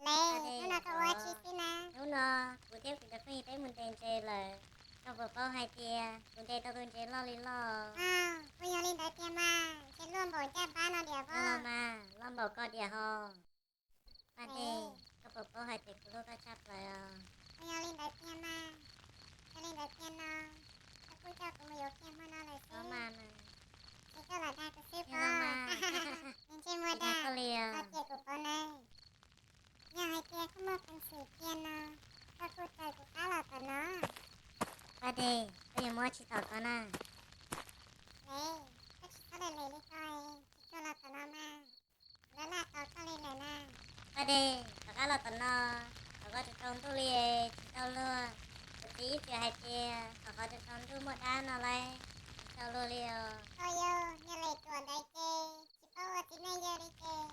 Lev, hnub no koj ua dab tsi xwb na? Hnub no kuv thiab kuv cov phooj ywg peb mus ntes ntses lawm. Koj puas paub hais tias kuv ntes tau tus ntses loj li loj? Puas yog li ntawd tiag mas? Ntses loj npaum ncaj npab no diam pob. Loj mas, loj npaum koj diam ho. Paj Dej, koj puas paub hais tias kuv hlub koj tshaj plaws os? Puas yog li ntawd tiag mas? Yog li ntawd tiag no, koj kuj coj kuv mus yuav kiag hmo no lawm xwb. Ces koj lam dag kuv xwb pob. Ntsej muag dag, txhob cem kuv pob nawb. Yog hais tias koj muaj peev xwm tiag no, koj kuj raws kuv qab los tom no. Paj Dej, koj yuav muab tsis tom koj na. Lev, koj tsis txhob lem lem li ko, tsis tshua los tom no mas, kuv laj laj tos koj li lawm na. Paj Dej, rov qab los tom no, thaum koj tsis tsaus ntuj li, tsis tau luag. Kuv txiv ib txwm hais tias thaum qhov tsis tsaus ntuj muaj dab no lauj, tsis tau luag li os. Koj yog niag lem ruam ntawd ces tsis paub ua txiv neej yawg li ces